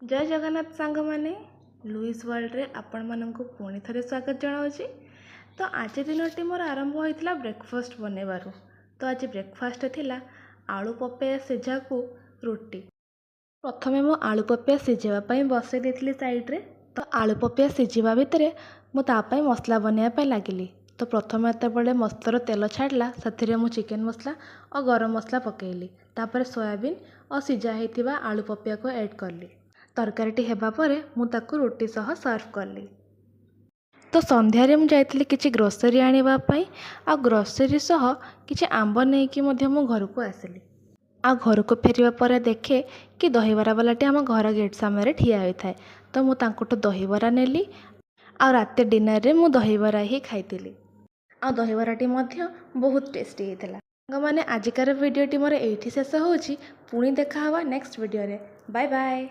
ଜୟ ଜଗନ୍ନାଥ ସାଙ୍ଗମାନେ, ଲୁଇସ୍ ୱାର୍ଲଡ଼ରେ ଆପଣମାନଙ୍କୁ ପୁଣି ଥରେ ସ୍ୱାଗତ ଜଣାଉଛି। ତ ଆଜି ଦିନଟି ମୋର ଆରମ୍ଭ ହୋଇଥିଲା ବ୍ରେକଫାଷ୍ଟ ବନେଇବାରୁ। ତ ଆଜି ବ୍ରେକଫାଷ୍ଟ ଥିଲା ଆଳୁ ପପେୟା ସିଝାକୁ ରୁଟି। ପ୍ରଥମେ ମୁଁ ଆଳୁ ପପେୟା ସିଝେଇବା ପାଇଁ ବସେଇ ଦେଇଥିଲି ସାଇଡ଼୍ରେ। ତ ଆଳୁ ପପେୟା ସିଝିବା ଭିତରେ ମୁଁ ତା ପାଇଁ ମସଲା ବନେଇବା ପାଇଁ ଲାଗିଲି। ତ ପ୍ରଥମେ ଯେତେବେଳେ ମସଲାରୁ ତେଲ ଛାଡ଼ିଲା, ସେଥିରେ ମୁଁ ଚିକେନ୍ ମସଲା ଆଉ ଗରମ ମସଲା ପକାଇଲି। ତାପରେ ସୋୟାବିନ୍ ଆଉ ସିଝା ହେଇଥିବା ଆଳୁ ପପେୟାକୁ ଆଡ଼୍ କଲି। ତରକାରୀଟି ହେବା ପରେ ମୁଁ ତାକୁ ରୁଟି ସହ ସର୍ଭ କଲି। ତ ସନ୍ଧ୍ୟାରେ ମୁଁ ଯାଇଥିଲି କିଛି ଗ୍ରୋସରୀ ଆଣିବା ପାଇଁ ଆଉ ଗ୍ରୋସରୀ ସହ କିଛି ଆମ୍ବ ନେଇକି ମଧ୍ୟ ମୁଁ ଘରକୁ ଆସିଲି। ଆଉ ଘରକୁ ଫେରିବା ପରେ ଦେଖେ କି ଦହିବରା ବାଲାଟି ଆମ ଘର ଗେଟ୍ ସାମ୍ନାରେ ଠିଆ ହୋଇଥାଏ। ତ ମୁଁ ତାଙ୍କଠୁ ଦହିବରା ନେଲି ଆଉ ରାତି ଡିନରରେ ମୁଁ ଦହିବରା ହିଁ ଖାଇଥିଲି ଆଉ ଦହିବରାଟି ମଧ୍ୟ ବହୁତ ଟେଷ୍ଟି ହେଇଥିଲା। ସାଙ୍ଗମାନେ, ଆଜିକାର ଭିଡ଼ିଓଟି ମୋର ଏଇଠି ଶେଷ ହେଉଛି। ପୁଣି ଦେଖା ହେବା ନେକ୍ସଟ ଭିଡ଼ିଓରେ। Bye bye.